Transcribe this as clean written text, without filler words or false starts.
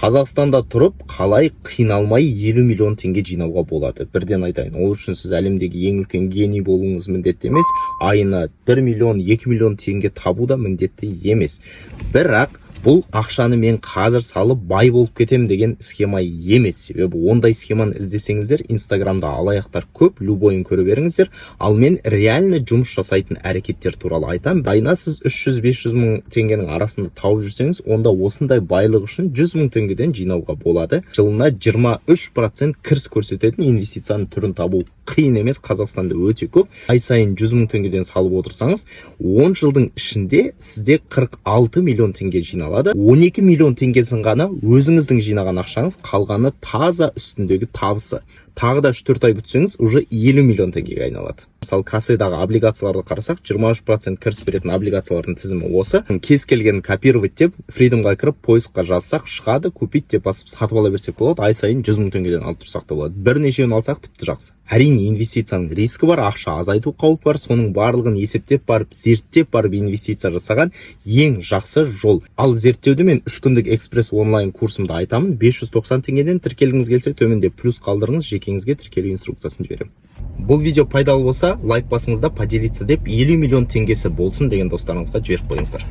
Қазақстанда тұрып, қалай қиналмай 50 миллион теңге жинауға болады? Бірден айтайын, ол үшін сіз әлемдегі ең үлкен гений болуыңыз міндетті емес, айына 1 миллион, 2 миллион теңге табу да міндетті емес. Бірақ бұл ақшаны мен қазір салып, бай болып кетем деген схема емес. Себебі ондай схеманы іздесеңіздер, Инстаграмда алаяқтар көп, любойын көре беріңіздер. Ал мен реально жұмыс жасайтын әрекеттер туралы айтамын. Айына сіз 300-500 мың теңгенің арасында тауып жүрсеңіз, онда осындай байлық үшін 100 мың теңгеден жинауға болады. Жылына 23% кіріс көрсететін инвестицияның түрін табу қиын емес, Қазақстанда өте көп. Ай сайын 100 мың теңгеден салып отырсаңыз, 10 жылдың ішінде сізде 46 миллион теңге жиналады. 12 миллион теңгесін ғана өзіңіздің жинаған ақшаңыз, қалғаны таза үстіндегі табысы. Тағы да 3-4 ай күтсеңіз, уже 50 миллион теңгеге айналады. Мысалы, KASE-дағы облигацияларды қарасақ, 23% кіріс беретін облигациялардың тізімі осы. Кез келгенін копировать деп, Фридомға кіріп, поискқа жазсақ, шығады. Купить деп басып, сатып ала берсек болады. Ай сайын 100 мың теңгеден алып тұрсақ та болады, бірнешеуін алсақ, тіпті жақсы. Әрине, инвестицияның рискі бар, ақша азайту қаупі бар. Соның барлығын есептеп барып, зерттеп барып инвестиция жасаған ең жақсы жол. Ал зерттеуді мен 3 күндік экспресс онлайн курсымда айтамын. 590 теңгеден. Тіркелгіңіз келсе, төменде плюс қалдырыңыз, жекеңізге тіркелу инструкциясын жіберемін. Бұл видео пайдалы болса, лайк басыңыз да, поделиться деп 50 миллион теңгесі болсын деген достарыңызға жіберіп қойыңыздар.